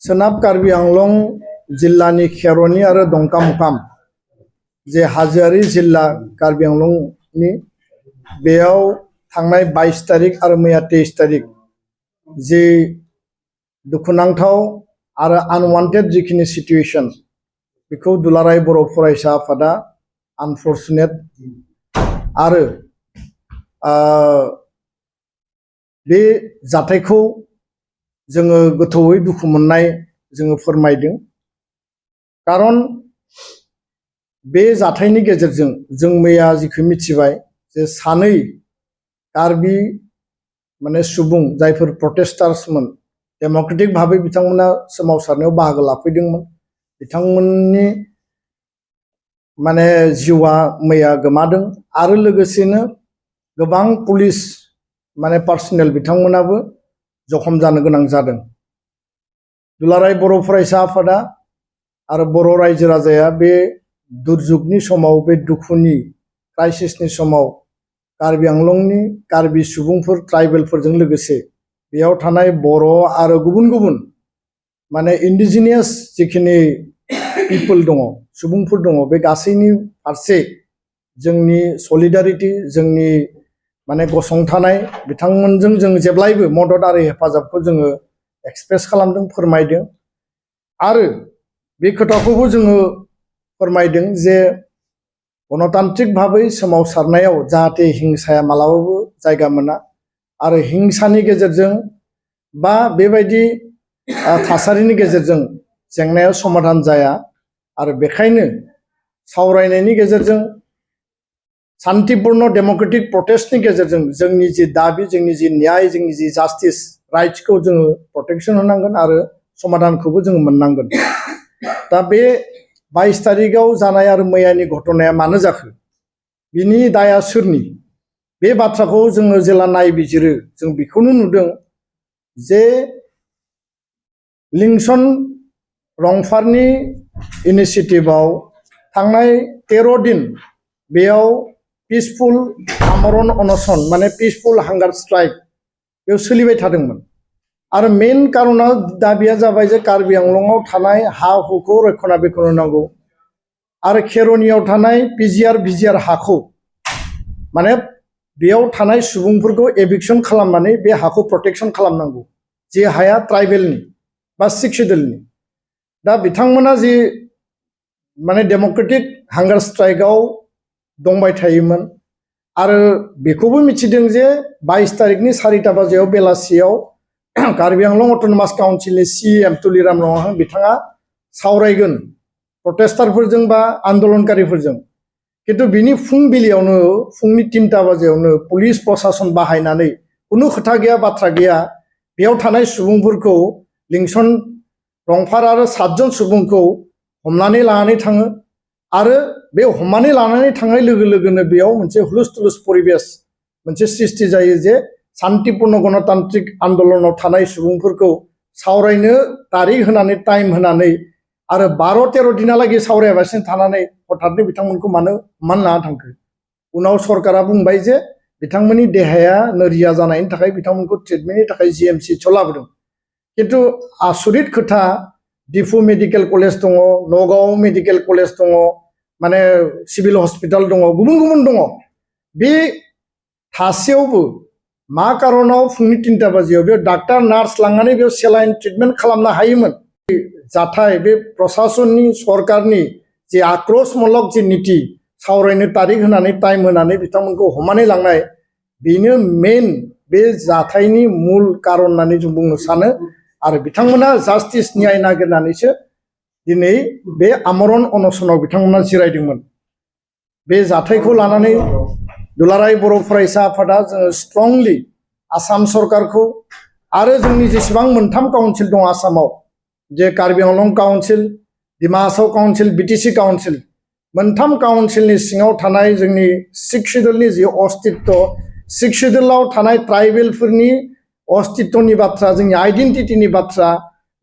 सोनाब कार्बि आंलं जिल्लानि खेर'नि आरो दंकामुकाम जे हाजोआरि जिल्ला कार्बि आंलंनि बेयाव थांनाय 22 तारिख आरो मैया 23 तारिख जे दुखुनांथाव आरो आनवान्टेड जिखिनि सिचुएशन बेखौ दुलाराय बर' फरायसा आफादा आनफर्चुनेट आरो बे जाथायखौ जोङो गोथौयै दुखु मोननाय जोङो फोरमायदों। खारन बे जाथायनि गेजेरजों जों मैया जिखौ मिथिबाय जे सानै कार्बि माने सुबुं जायफोर प्रटेस्टार्समोन डेम'क्रेटिक भाबै बिथांमोना सोमावसारनायाव बाहागो लाफैदोंमोन बिथांमोननि माने जिउआ मैया गोमादों आरो लोगोसेनो गोबां पुलिस माने पार्सनेल बिथांमोनाबो जखम जानो गोनां जादों। दुलाराय बर' फरायसा आफादा आरो बर' रायजो राजाया बे दुर्जुगनि समाव बे दुखुनि क्राइसिसनि समाव कार्बि आंलंनि कार्बि सुबुंफोर ट्राइबेलफोरजों लोगोसे बेयाव थानाय बर' आरो गुबुन गुबुन माने इन्डिजिनियास जिखिनि पिपल दङ सुबुंफोर दङ बे गासैनि फारसे जोंनि सलिडारिटी जोंनि माने गसंथानाय बिथांमोनजों जों जेब्लायबो मदद आरो हेफाजाबखौ जोङो एक्सप्रेस खालामदों फोरमायदों आरो बे खोथाखौबो जोङो फोरमायदों जे गणतान्त्रिक भाबै सोमावसारनायाव जाहाथे हिंसाया मालाबाबो जायगा मोना आरो हिंसानि गेजेरजों बा बेबायदि थासारिनि गेजेरजों जेंनाया समाधान जाया आरो बेखायनो सावरायनायनि गेजेरजों शान्तिपूर्ण डेम'क्रेटिक प्रटेस्टनि गेजेरजों जोंनि जि दाबि जोंनि जि न्याय जोंनि जि जास्टिस राइट्सखौ जोङो प्रटेक्शन होनांगोन आरो समाधानखौबो जोङो मोननांगोन। दा बे 22 तारिखआव जानाय आरो मैयानि घटनाया मानो जाखो बिनि दाया सोरनि बे बाथ्राखौ जोङो जेला नायबिजिरो जों बेखौनो नुदों जे लिंसन रंफारनि इनिशिएटिभआव थांनाय 13 दिन बेयाव पिसफुल आमरण अनशन माने पिसफुल हांगार स्ट्राइक बेयाव सोलिबाय थादोंमोन आरो मेन कारना दाबिया जाबाय जे कार्बि आंलंआव थानाय हा हुखौ रक्षणाबेक्षण होनांगौ आरो खेर'नियाव थानाय पिजिआर भिजिआर हाखौ माने बेयाव थानाय सुबुंफोरखौ एभिक्शन खालामनानै बे हाखौ प्रटेक्शन खालामनांगौ जे हाया ट्राइबेलनि बा सिख शेड्यूलनि। दा बिथांमोना जि माने डेम'क्रेटिक हांगार स्ट्राइकआव दंबाय थायोमोन आरो बेखौबो मिथिदों जे 22 तारिखनि 4टा बाजियाव बेलासियाव कार्बि आंलं अट'नमास काउन्सिलनि CM तुलिराम रंहां बिथाङा सावरायगोन प्रटेस्टारफोरजों बा आन्दोलनकारिफोरजों किन्तु बिनि फुंबिलियावनो फुंनि 3टा बाजियावनो पुलिस प्रशासन बाहायनानै कुनु खोथा गैया बाथ्रा गैया बेयाव थानाय सुबुंफोरखौ लिंसन रंफार आरो 7 जन सुबुंखौ हमनानै लानानै थाङो आरो बे हमनानै लानानै थांनाय लोगो लोगोनो बेयाव मोनसे हुलुस थुलुस परिबेस मोनसे सृष्टि जायो जे शान्तिपूर्ण गणतान्त्रिक आन्दोलनाव थानाय सुबुंफोरखौ सावरायनो तारिख होनानै टाइम होनानै आरो 12-13 दिनालागै सावरायाबासिनो थानानै हठातनो बिथांमोनखौ मानो हमनानै लाना थांखो उनाव सरकारा बुंबाय जे बिथांमोननि देहाया नोरजिया जानायनि थाखाय बिथांमोनखौ ट्रिटमेन्टनि थाखाय GMCHआव लाबोदों। किन्तु आसरित खोथा डिफु मेडिकेल कलेज दङ नगाव मेडिकेल कलेज दङ माने सिभिल हस्पिटाल दङ गुबुन गुबुन दङ बे थासेयावबो मा कारनाव फुंनि 3टा बाजियाव बेयाव डाक्टार नार्स लांनानै बेयाव सेलाइन ट्रिटमेन्ट खालामनो हायोमोन। जाथाय बे प्रशासननि सरकारनि जे आक्रोशमूलक जे नीति सावरायनो तारिख होनानै टाइम होनानै बिथांमोनखौ हमनानै लांनाय बेनो मेन बे जाथायनि मूल कारन होननानै जों बुंनो सानो आरो बिथांमोना जास्टिस न्याय नागिरनानैसो दिनै बे आमरण अनशनाव बिथांमोना जिरायदोंमोन। बे जाथायखौ लानानै दुलाराय बर' फरायसा आफादा जोङो स्ट्रंलि आसाम सरकारखौ आरो जोंनि जेसेबां 3 काउन्सिल दं आसामाव जे Karbi Anglong council Dima Hasao council BTC council 3 काउन्सिलनि सिङाव थानाय जोंनि सिख शेड्यूलनि जि अस्तित्व सिख शेड्यूलाव थानाय ट्राइबेलफोरनि अस्तित्वनि बाथ्रा जोंनि आइडेन्टिटिनि बाथ्रा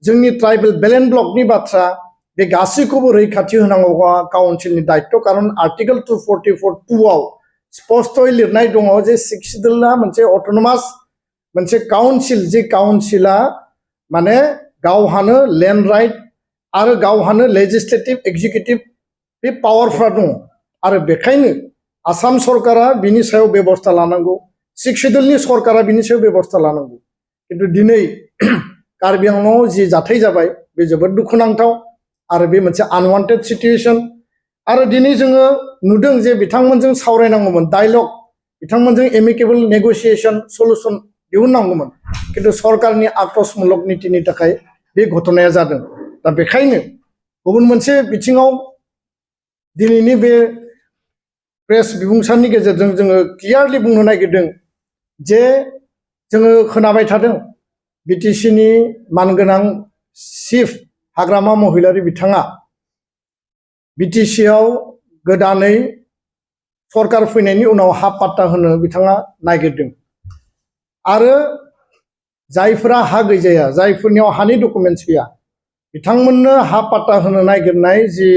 जोंनि ट्राइबेल बेलेन्स ब्लकनि बाथ्रा बे गासैखौबो रैखाथि होनांगौआ काउन्सिलनि दायित्व कारण आर्टिकल 244(2) आव स्पष्टयै लिरनाय दङ जे सिख शेड्यूलआ मोनसे अट'नमास मोनसे काउन्सिल जे काउन्सिला माने गावहानो लेन्ड राइट आरो गावहानो लेजिस्लेटिभ एक्जिकिउटिभ बे पावारफ्रा दङ आरो बेखायनो आसाम सरकारा बिनि सायाव बेबस्था लानांगौ सिक्स शेड्युलनि सरकारा बिनि सायाव बेबस्था लानांगौ खिन्थु दिनै कार्बि आंलंआव जि जाथाय जाबाय बे जोबोद दुखुनांथाव आरो बे मोनसे आनवान्टेड सिटुएसन आरो दिनै जोङो नुदों जे बिथांमोनजों सावरायनांगौमोन डायलग बिथांमोनजों एमिकेबल नेगोसिएशन सल्युसन दिहुननांगौमोन खिन्थु सरकारनि आक्रोशमूलक नीतिनि थाखाय बे घटनाया जादों दा बेखायनो गुबुन मोनसे बिथिङाव दिनैनि बे प्रेस बिबुंसारनि गेजेरजों जोङो क्लियारलि बुंनो नागिरदों जे जोङो खोनाबाय थादों बिटिसिनि मानगोनां चिफ हाग्रामा महिलारि बिथाङा बिटिसिआव गोदानै सरकार फैनायनि उनाव हा पाट्टा होनो बिथाङा नागिरदों आरो जायफोरा हा गैजाया जायफोरनियाव हानि डकुमेन्टस गैया बिथांमोननो हा पाट्टा होनो नागिरनाय जि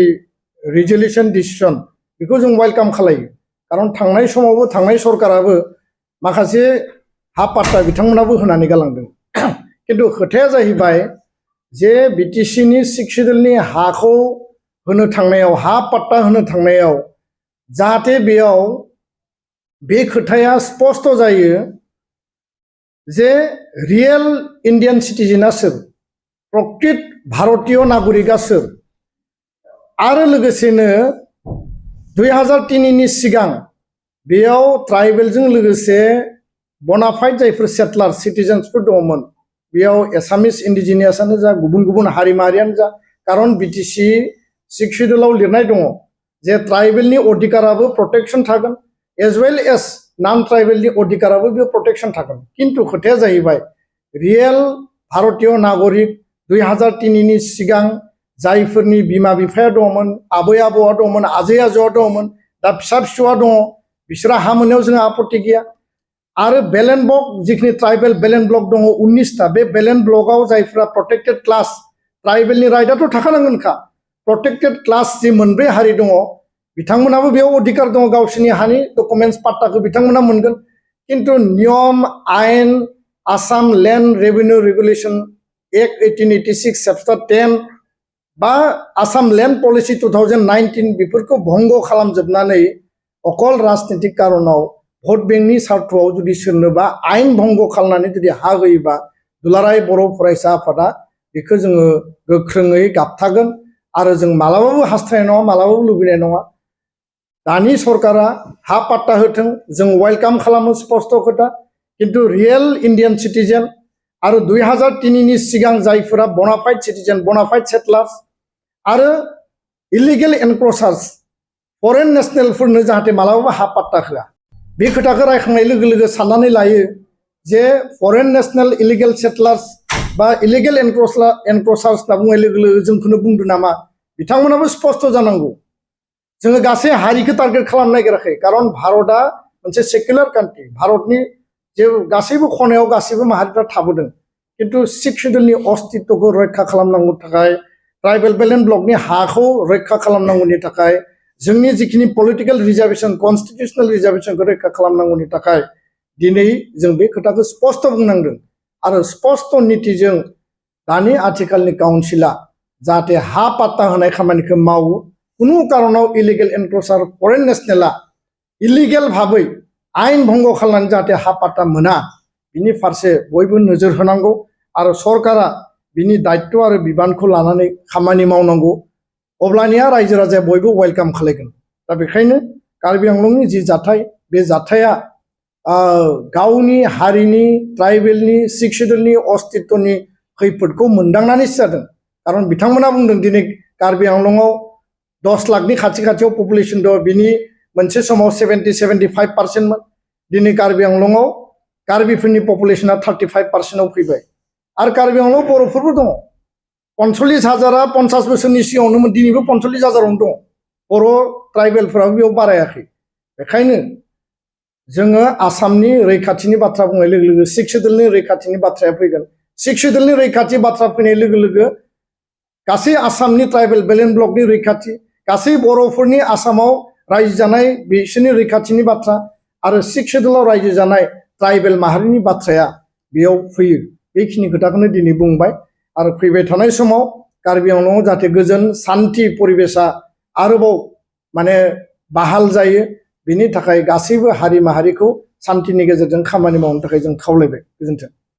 रिजलिउसन डिसिसन बेखौ जों वेलकाम खालायो खारन थांनाय समावबो थांनाय सरकाराबो माखासे हा पाट्टा बिथांमोनाबो होनानै गालांदों खिन्थु खोथाया जाहैबाय जे बिटिसिनि सिक्स शेड्युलनि हाखौ होनो थांनायाव हा पाट्टा होनो थांनायाव जाहाथे बेयाव बे खोथाया स्पष्ट जायो जे रियेल इन्डियान सिटिजेना सोर प्रकृत भारतीय नागरिकआ सोर आरो लोगोसेनो 2003नि सिगां बेयाव ट्राइबेलजों लोगोसे बनाफाइड जायफोर सेटलार सिटिजेन्सफोर दङमोन बेयाव एसामिस इन्डिजिनियासआनो जा गुबुन गुबुन हारि माहारियानो जा खारन बिटिसि सिक्स शेड्युलाव लिरनाय दङ जे ट्राइबेलनि अधिकाराबो प्रटेक्शन थागोन एज वेल एज नन ट्राइबेलनि अधिकाराबो बेयाव प्रटेक्शन थागोन खिन्थु खोथाया जाहैबाय रियेल भारतीय नागरिक 2003नि सिगां जायफोरनि बिमा बिफाया दङमोन आबै आबौआ दङमोन आजै आजौआ दङमोन दा फिसा फिसौआ दङ बिसोरा हा मोननायाव जोंहा आपत्ति गैया आरो बेलेन्ड ब्लक जिखिनि ट्राइबेल बेलेन्ड ब्लक दङ 19टा बे बेलेन्ड ब्लकआव जायफोरा प्रटेक्टेड क्लास ट्राइबेलनि राइटआथ' थाखानांगोनखा प्रटेक्टेड क्लास जि मोनब्रै हारि दङ बिथांमोनाबो बेयाव अधिकार दङ गावसोरनि हानि डकुमेन्टस पाट्टाखौ बिथांमोना मोनगोन खिन्थु नियम आयेन Assam land revenue regulation act 1886 chapter 10 बा आसाम लेन्ड पलिसि 2019 बेफोरखौ भंग खालामजोबनानै अकल राजनितिक कारनाव भट बेंकनि सार्थआव जुदि सोरनोबा आयेन भंग खालामनानै जुदि हा होयोबा दुलाराय बर' फरायसा आफादा बेखौ जोङो गोख्रोङै गाबथागोन आरो जों मालाबाबो हास्थायनाय नङा मालाबाबो लुबैनाय नङा दानि सरकारा हा पाट्टा होथों जों वेलकाम खालामो स्पष्ट खोथा खिन्थु रियेल इन्डियान सिटिजेन आरो 2003नि सिगां जायफोरा बनाफाइड सिटिजेन बनाफाइड सेटलार्स आरो इलिगेल एनक्रचार्स फरेन नेशनेलफोरनो जाहाथे मालाबाबो हा पाट्टा होआ बे खोथाखौ रायखांनाय लोगो लोगो साननानै लायो जे फरेन नेशनेल इलिगेल सेटलार्स बा इलिगेल एनक्रचार्स होनना बुंनाय लोगो लोगो जोंखौनो बुंदों नामा बिथांमोनाबो स्पष्ट जानांगौ जोङो गासै हारिखौ टारगेट खालामनो नागिराखै खारन भारतआ मोनसे सेकुलार कान्ट्रि भारतनि जे गासैबो खनायाव गासैबो माहारिफ्रा थाबोदों खिन्थु सिक्स शेड्युलनि अस्तित्वखौ रैखा खालामनांगौनि थाखाय ट्राइबेल बेलेन्ड ब्लकनि हाखौ रैखा खालामनांगौनि थाखाय जोंनि जिखिनि पलिटिकेल रिजार्भेशन कन्स्टिटिउसनेल रिजार्भेशनखौ रैखा खालामनांगौनि थाखाय दिनै जों बे खोथाखौ स्पष्ट बुंनांदों आरो स्पष्ट नीतिजों दानि आथिखालनि काउन्सिला जाहाथे हा पाट्टा होनाय खामानिखौ मावो कुनु कारनाव इलिगेल एनक्रचार फरेन नेशनेला इलिगेल भाबै आयेन भंग खालामनानै जाहाथे हा पाट्टा मोना बिनि फारसे बयबो नोजोर होनांगौ आरो सरकारा बिनि दायित्व आरो बिबानखौ लानानै खामानि मावनांगौ अब्लानिया रायजो राजाया बयबो वेलकाम खालायगोन दा बेखायनो कार्बि आंलंनि जि जाथाय बे जाथाया गावनि हारिनि ट्राइबेलनि सिक्स शेड्युलनि अस्तित्वनि खैफोदखौ मोनदांनानैसो जादों खारन बिथांमोना बुंदों दिनै कार्बि आंलंआव 10 लाखनि खाथि खाथियाव पपुलेसन दं बिनि मोनसे समाव 70-75%मोन दिनै कार्बि आंलंआव कार्बिफोरनि पपुलेसना 35%आव फैबाय आरो कार्बि आंलंआव बर'फोरबो दङ 45,000 50 बोसोरनि सिगाङावनो दिनैबो 45,000आवनो दङ बर' ट्राइबेलफोराबो बेयाव बारायाखै बेखायनो जोङो आसामनि रैखाथिनि बाथ्रा बुंनाय लोगो लोगो सिक्स शेड्युलनि रैखाथिनि बाथ्राया फैगोन सिक्स शेड्युलनि रैखाथि बाथ्रा फैनाय लोगो लोगो गासै आसामनि ट्राइबेल बेलेन्ड ब्लकनि रैखाथि गासै बर'फोरनि आसामाव रायजो जानाय बिसोरनि रैखाथिनि बाथ्रा आरो सिक्स शेड्युलाव रायजो जानाय ट्राइबेल माहारिनि बाथ्राया बेयाव फैयो बेखिनि खोथाखौनो दिनै बुंबाय आरो फैबाय थानाय समाव कार्बि आंलंआव जाहाथे गोजोन सान्थि परिबेसा आरोबाव माने बाहाल जायो बिनि थाखाय गासैबो हारि माहारिखौ सान्थिनि गेजेरजों खामानि मावनो थाखाय जों खावलायबाय गोजोन्थों।